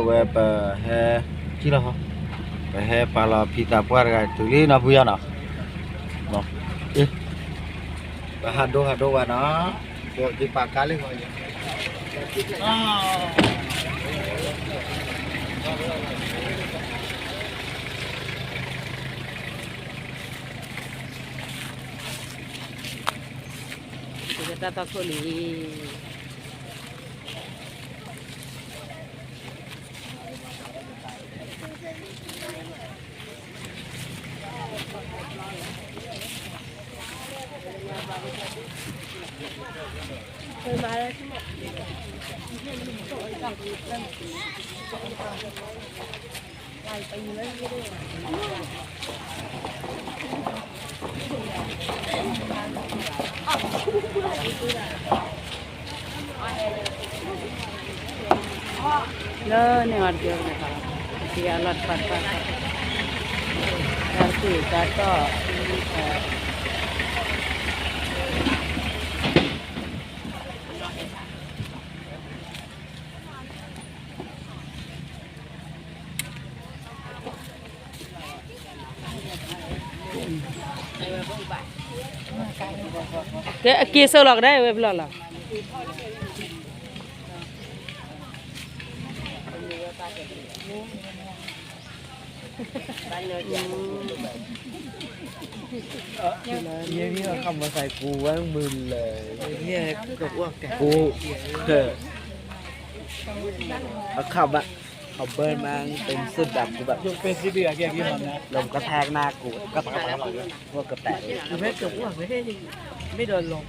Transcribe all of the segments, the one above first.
ဝဲပဟဲ ကံၣ်လီၤ, ပဟဲပာ်လီၤဖံသးပှၢ်တဂၤတုၤလံနီၤ ဖုယီၤနီၤ, ပဟးဒိဟးဒိဝဲနီၤ, ပက့ၤပာ်ကါလၢဂီၤယဲ တၢ်သီခိၣ်လံ. လၢန့ၣ်အီၤတက့ၢ်, တက့ၢ်အလီၢ်တပၤတပၤ, တၢ်သ့ၣ်တၢ်တီၢ် ကဲ အက့ၤဆၢလီၤကဒါဝဲဖျီလီၤ. အခါဘၣ် ခီဘၢမး တုံးစ့ၢ်ဒၣ်ကူဘၣ် လီၤကထါကနၣ်ကူ ဝဲကပၤ မ့ၢ်ဒီးလီၤ ကတီၢ်ဖံကၠူၢ်ဟဲက့ၤထီၣ်လံ.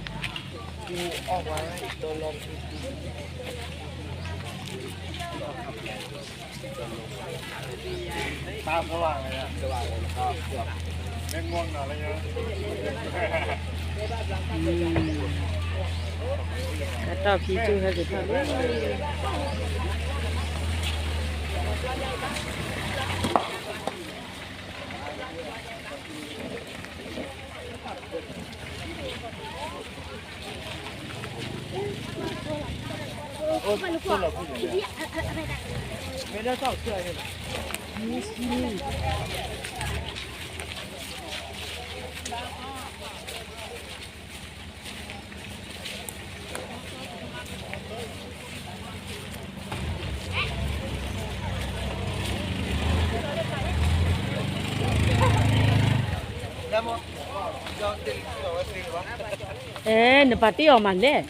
အဲ နပာ်တ့ၢ်အီၤမးလဲၣ်.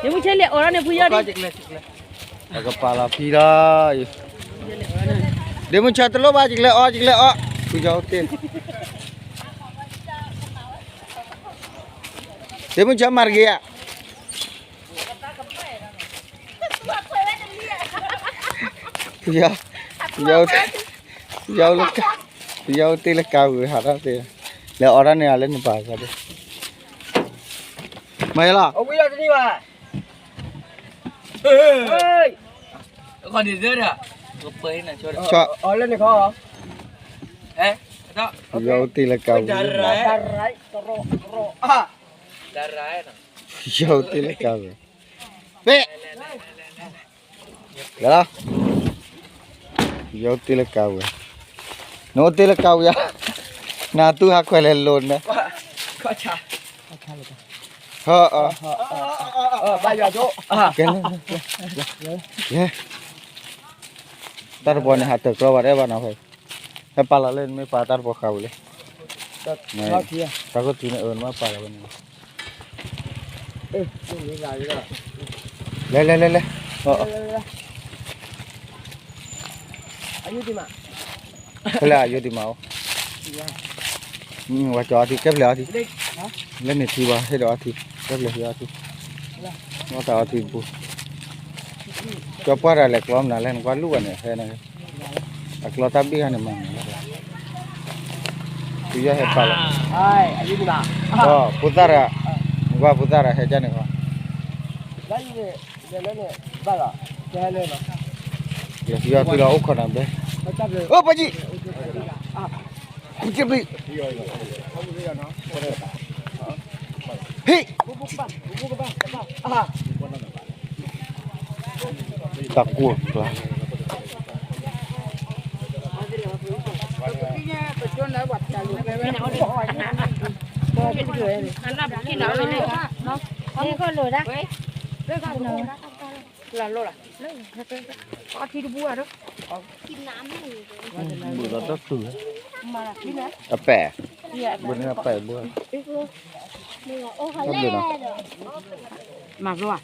ဒ့မုၢ်ဆၢလဲၤအီၣ်ဒၣ်န့ၣ် ဖုယီၢ်ဒံး အကပာ်လီၤဖံလီၤ. ဒ့မုၢ်ဆၢတလိၣ်ဘၣ် ယကလဲၤအီၣ် ယကလဲၤအီၣ် ဖုယီၢ်တ့ၢ် ဒ့မုၢ်ဆၢမၤတဂ့ၤဧါ. ဖုယီၢ် ဖုယီၢ် ဖုယီၢ်တ့ၢ်လၢကါဝံၤ ဟးထီၣ်တ့ၢ် လဲၤအီၣ်ဒၣ်န့ၣ် အလၢနပာ်ကါဒ့ၣ် မၤယလီၤ အဝံၤလီၤတနံၤဘၣ် အီၣ်လၢန့ၣ်ခီ ဖုယီၢ်တ့ၢ်လၢကါဝံၤ ဖုယီၢ်တ့ၢ်လၢကါဝံၤ ပ့ၣ် လၢ ဖုယီၢ်တ့ၢ်လၢကါဝံၤ နအိၣ်တ့ၢ်လၢကါဝံၤဧါ နတူၢ်ဟးခွဲးလဲၤလိၤန့ၣ် ဟၢအၢ ကဲ တၢ်တပီၤန့ၣ် ဟးတၢၢ်ကျီဘၣ်ဒဲးဘၣ်နီၤ ဟဲပာ်လီၤလၢနမ့ၢ်ပာ်တၢ်တပီၤဃာ်ဝံၤလံ တၢ်ခိၣ်ထံးန့ၣ် အၢ နမ့ၢ်ပာ်လီၤဝဲန့ၣ် လဲၤလဲၤလဲၤလဲၤ ဖဲလဲၣ် အယိဒံးမးအိၣ် ဝဲကၠီအီထံ ကဲဖျဲၣ်အီထံ လၢန့ၣ်ထံဘၣ် ဟ့ၣ်ဒီးအီထံ ကဲဖျဲၣ်ဟ့ၣ်အီထံ ဝဲတၢ်အီထံတပူၤ ကၠီပှၢ်တၢ်လဲၤကျီမနုၤလဲၣ် နကွၢ်လူၢ်ဘၣ်န့ၣ် ဟဲန့ၣ် အကျီတၢ်ဘ့ၣ်ဂၤန့ၣ်မၤန့ၣ် ဖုယီၢ်ဟဲပာ်လီၤ ဖိသၣ်တဂၤ နကွၢ်ဖိသၣ်တဂၤ ဟဲကၢ်န့ၣ်ဃီ လဲၤဖုယီၢ်တုၤလီၤအိၣ်ခိးနၤဘဲ အိၣ်ပှၤကံ ဟ့ၣ် တၢ်ကိၢ်ကျါ အပဲၢ်, ဘၣ်န့ၣ်အပဲၢ်ဘၣ်, မၤဘျီဧါ,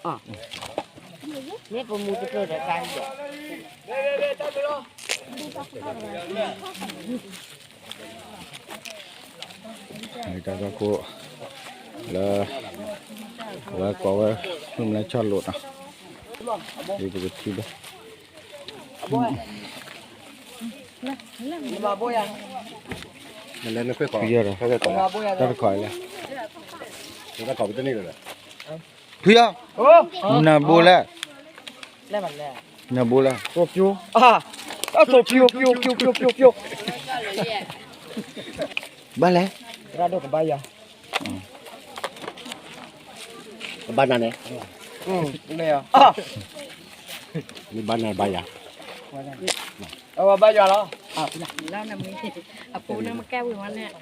မ့ၢ်ပမူတဖျၢၣ်ဒီးကါဒီး တၢ်သီခိၣ် လၢ အဝဲကိးဝဲ မုၢ်မလၢဆီလိာ်နီၤ, ဒ်ပကထံၣ်ဘၣ်, မလဲၤနဖဲခိၣ်, တၢ်တခီလဲၣ်, တၢ်ခီပတန့ၢ်လၢၤ, ဖုယီၤ, နဘိလဲၣ်, နဘိလဲၣ်, အသိၣ်ဖၠူ ဖၠူ ဖၠူ ဖၠူ ဖၠူ, ဘၣ်လဲၣ်, ကဘၣ်ယၤ, ကဘၣ်နၤန့ၣ်, မ့ၢ်ဘၣ်နၤဘၣ်ယၤ, အဝဲဘၣ်ယၤလီၤ, အပူၤနမကဲဝံၤဝဲန့ၣ်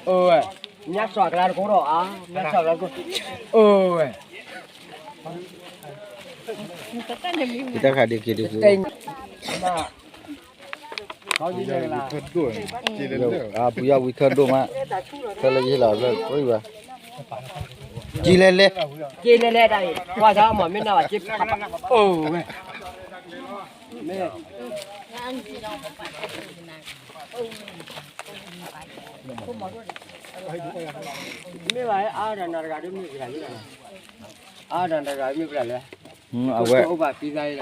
အဝဲ, ညၣ်စီၤကလါတကိးဒီးဧါ, ညၣ်စီၤကလါတကိး, အဝဲ, တၢ်ခးဒ်က့ၤဒ်က့ၤ, ဖုယီၤဝံထၢဒိၣ်မး, ထၢလၢယဟ့ၣ်လီၤလၢပှၤဘၣ်, က့ၤလဲၤလဲၤ, က့ၤလဲၤလဲၤတၢ်အံၤ, ကွၢ်သးမ့ၢ်နၢ်ဘၣ်က့ၤ, အဝဲ မ့ၢ်, မ့ၢ်ဘၣ်အါဒၣ်နၤတဂၤဒ်မ့ၢ်ကလၤလံ, အါဒၣ်နၤတဂၤမ့ၢ်ကလၤလဲၣ်, အဝဲ,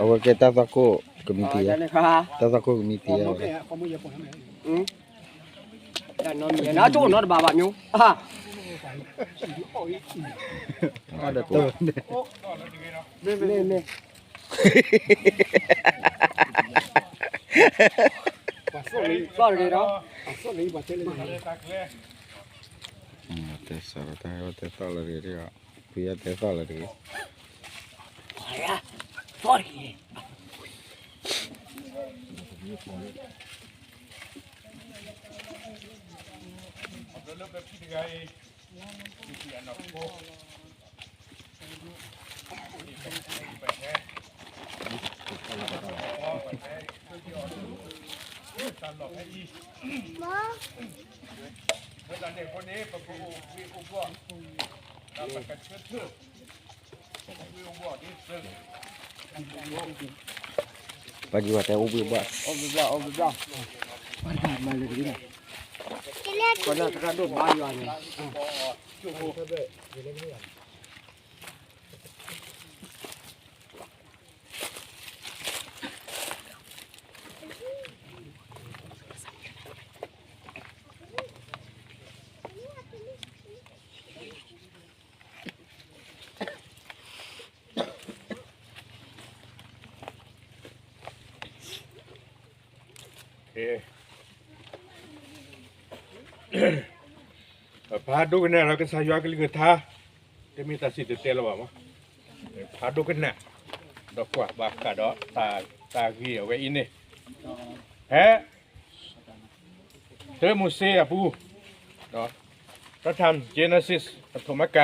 အဝဲကဲတၢ်သီခိၣ်ကမံးတံာ်, တၢ်သီခိၣ်ကမံးတံာ်, တၢ်နီတမံၤ, နကၠိနီတဘၣ်ဘၣ်မၠိ, မ့ၢ်, မ့ၢ် တဲသီၣ်လၢတဂ့ၤ, ဖုယီၤတဲသီၣ်လၢတဂ့ၤ, ပှၤယွၤတဲအိၣ်ဘှံးဘှီၣ်, ပှၤတၢ်ဒိၣ်ဘါယွၤန့ၣ် ဖးဒိၣ်ကနၣ်ဒီးကစၢ်ယွၤကလုၢ်ကထါ, တမ့ၢ်တၢ်စံၣ်တဲၤတဲလၢၤဘၣ်မး, ဖးဒိၣ်ကနၣ်, ဒီးကွၢ်ဘၣ်ဃးဒီးတၢ်ဂ့ၢ်အဝဲအံၤန့ၣ်, ဖဲ တၢမိၤၡ့အပူၤ, ဖဲ Genesis ပထမကၤ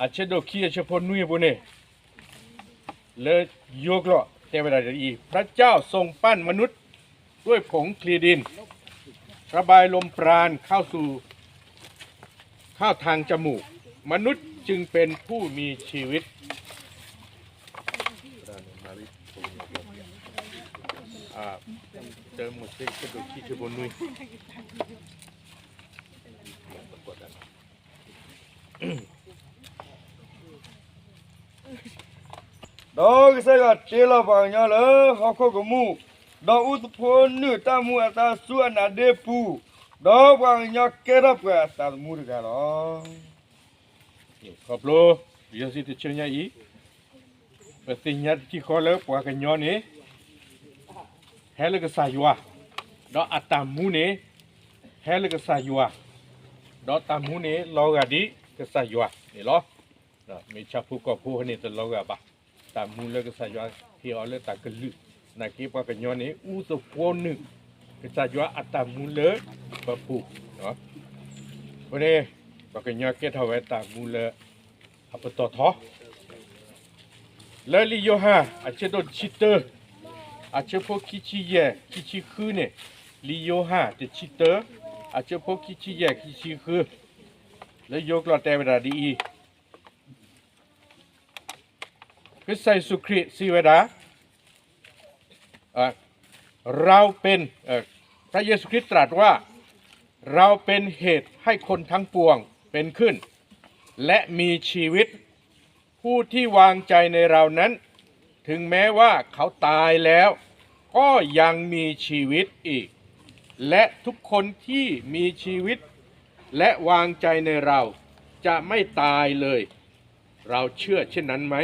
အဆၢဒိၣ်ခံအဆၢဖိနွံအပူၤန့ၣ်, လၢယိၤကျိာ်တဲဝဲဒၣ်ဒ်အံၤ, พระเจ้าทรงปั้นมนุษย์ด้วยผงคลีดิน ระบายลมปราณเข้าสู่ เข้าทางจมูก มนุษย์จึงเป็นผู้มีชีวิต တၢမိၤၡ့ ဆၢဒိၣ်ခံ ဆၢဖိနွံ ဒီးကစၢ်ယွၤတ့လီၤပှၤကညီလၢဟီၣ်ခိၣ်ကမူၣ်, ဒီးအူသဖိနုာ်တၢ်မူအသးဆူအနါဒ့ပူၤ, ဒီးပှၤကညီကဲထီၣ်ပှၤအသးသမူတဂၤလီၤ. ခီဖျိ လံာ်စီဆှံတဆၢညါအံၤ, ပသ့ၣ်ညါတထံၣ်ဃီလၢပှၤကညီန့ၣ် ဟဲလၢကစၢ်ယွၤ, ဒီးအတၢ်မူန့ၣ် ဟဲလၢကစၢ်ယွၤ, ဒီးတၢ်မူန့ၣ်လီၤဂာ်ဒ်ကစၢ်ယွၤန့ၣ်လီၤ. မ့ၢ်ဆၣ်ဖိကီၢ်ဖိန့ၣ်တလီၤဂာ်ဘၣ်. တၢ်မူလၢကစၢ်ယွၤဟ့ၣ်အီၤလၢတၢ်ကလုၢ် နာ်က့ပှၤကညီန့ၣ် အူသဃိနုာ် ကစၢ်ယွၤအတၢ်မူလၢပပူၤ, အဃိန့ၣ် ပှၤကညီကဲထီၣ်ဝဲတၢ်မူလၢအပတီၢ်ထီ လၢလံာ်ယိၤဟၣ် အဆၢဒိၣ်တဆံတၢ အဆၢဖိခံဆံယဲၢ် ခံဆံဃုန့ၣ်, လံာ်ယိၤဟၣ်တဆံတၢ အဆၢဖိခံဆံယဲၢ် ခံဆံဃု, လၢယိၤကျိာ်တဲဝဲဒၣ်ဒ်အံၤ, ကစၢ်ယ့ၣ်ၡူးခရံာ်စံးဝဲဒၣ်, เราเป็น เอ่อ พระเยซูคริสต์ตรัสว่า เราเป็นเหตุให้คนทั้งปวงเป็นขึ้น และมีชีวิต ผู้ที่วางใจในเรานั้น ถึงแม้ว่าเขาตายแล้ว ก็ยังมีชีวิตอีก และทุกคนที่มีชีวิต และวางใจในเรา จะไม่ตายเลย เราเชื่อเช่นนั้นไหม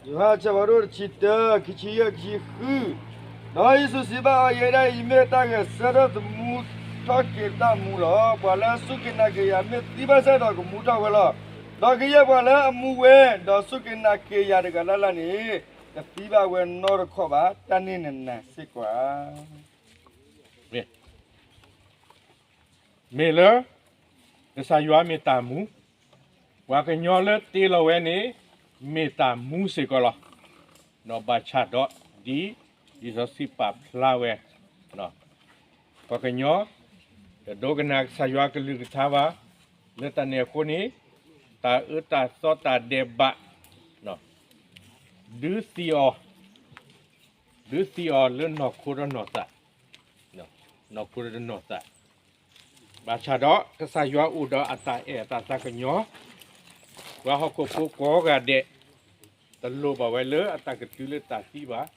ယိၤဟၣ်ဆၢဒိၣ်တဆံတၢ ခံဆံယဲၢ် ခံဆံဃု, ဒီးယ့ၣ်ၡူးစံးဘၣ်အီၤ, ယဲဒၣ်အံၤမ့ၢ်တၢ်ဂဲၤဆၢထၢၣ်သမူထီၣ်က့ၤတၢ်မူလီၤ. ပှၤလၢအစူၢ်က့ၤနာ်က့ၤယၤ မ့ၢ်သံဘၣ်ဆၣ်ဒီးကမူထီၣ်ဝဲလီၤ. ဒီးကယဲၢ်ပှၤလၢအမူဝဲ ဒီးစူၢ်က့ၤနာ်က့ၤယၤတဂၤလၢ်လၢ်န့ၣ် တသံဘၣ်ဝဲနီတခီၣ်ဘၣ်, တၢ်န့ၣ်နၤစ့ၢ်ကီးဧါ. မ့ၢ်လၢ ကစၢ်ယွၤမ့ၢ်တၢ်မူ, ပှၤကညီလၢတ့လီၤဝဲန့ၣ် မ့ၢ်တၢ်မူစ့ၢ်ကီးလီၤ. ဒီးဘၣ်ဆၣ်ဒီး ဒ်လံာ်စီဆှံပာ်ဖျါဝဲ, ပှၤကညီ တဒိကနၣ်ကစၢ်ယွၤကလုၢ်ကထါဘၣ်, လၢတၢ်န့ၣ်အဃိန့ၣ် တၢ်အၢတၢ်သီတၢ်ဒဲးဘး ဒုးသံအီၤ, ဒုးသံအီၤလၢနီၢ်ခိဒီးနီၢ်သး, နီၢ်ခိဒီးနီၢ်သး, ဘၣ်ဆၣ်ဒီး ကစၢ်ယွၤအိၣ်ဒီးအတၢ်အဲၣ်အတၢ်သးကညီၤ, ပှၤဟီၣ်ခိၣ်ဖိကိးဂၤဒဲး တလိၣ်ဘၣ်ဝဲလၢအတၢ်ကတုၤလၢတၢ်သံဘၣ်.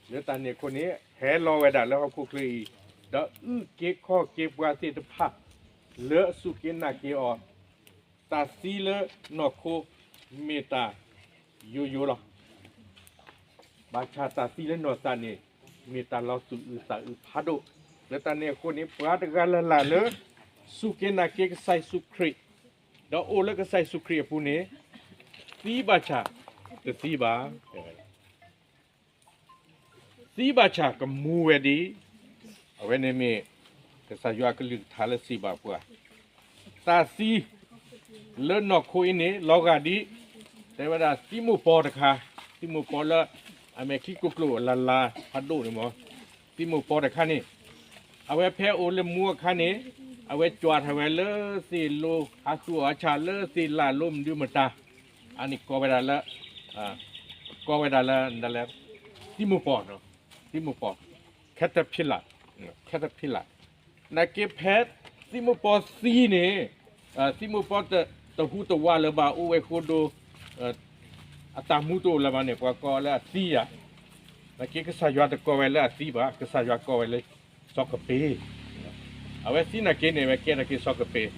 လၢတၢ်န့ၣ်အဃိန့ၣ် ဟဲလီၤဝဲဒၣ်လၢဟီၣ်ခိၣ်ချၢအံၤ, ဒီးအုၣ်က့ၤခီၣ်က့ၤပှၤသ့ၣ်တဖၣ် လၢအစူၢ်က့ၤနာ်က့ၤအီၤ, တၢ်သံလၢနီၢ်ခိ မ့ၢ်တၢ်ယိယိလီၤ. ဘၣ်ဆၣ်တၢ်သံလၢနီၢ်သးန့ၣ် မ့ၢ်တၢ်လီၤသူၣ်အုးသးအုးဖးဒိၣ်. လၢတၢ်န့ၣ်အဃိန့ၣ် ပှၤတဂၤလၢ်လၢ်လၢ စူၢ်က့ၤနာ်က့ၤကစၢ်ယ့ၣ်ၡူးခရံာ်, ဒီးအိၣ်လၢကစၢ်ယ့ၣ်ၡူးခရံာ်အပူၤန့ၣ် သံဘၣ်ဆၣ်တသံဘၣ်. သံဘၣ်ဆၣ်ကမူဝဲဒံး, အဝဲန့ၣ်မ့ၢ် ကစၢ်ယွၤအကလုၢ်ကထါလၢစံးဘၣ်ပှၤ, တၢ်သံ လၢနီၢ်ခိအံၤန့ၣ် လီၤဂာ်ဒ် တဲဝဲဒၣ်သံမိၢ်ပီၤတခါ, သံမိၢ်ပီၤလၢ အမဲာ်ခံကိၣ်ကျိၣ်လၢ်လၢ်ဖးဒိၣ်န့ၣ်မ့ၢ်, သံမိၢ်ပီၤတခါန့ၣ် အဝဲဖဲအိၣ်လၢမူအခါန့ၣ် အဝဲကွၢ်ထီၣ်ဝဲလၢသ့ၣ်လိၤ ဟးသူၣ်အီၤဆၣ်လၢသ့ၣ်လၣ်လိၤမနုၤမတၤ, အန့ၣ်ကိးဝဲဒၣ်လၢ ကိးဝဲဒၣ်လၢ သံမိၢ်ပီၤ, သံမိၢ်ပီၤ, caterpillar, caterpillar, နာ်က့ဖဲသံမိၢ်ပီၤသံန့ၣ်, သံမိၢ်ပီၤတဟူးတဝးလၢၤဘၣ် အိၣ်ဝဲဃိဒိ အတၢ်မူတအိၣ်လၢၤဘၣ်န့ၣ် ပှၤကိးလၢအသံယၤ, နာ်က့ကစၢ်ယွၤတကိးဝဲလၢအသံဘၣ်, ကစၢ်ယွၤကိးဝဲလၢ စီၤကပ့ၤ, အဝဲသံနာ်က့န့ၣ် အဝဲကဲထီၣ်က့ၤစီၤကပ့ၤ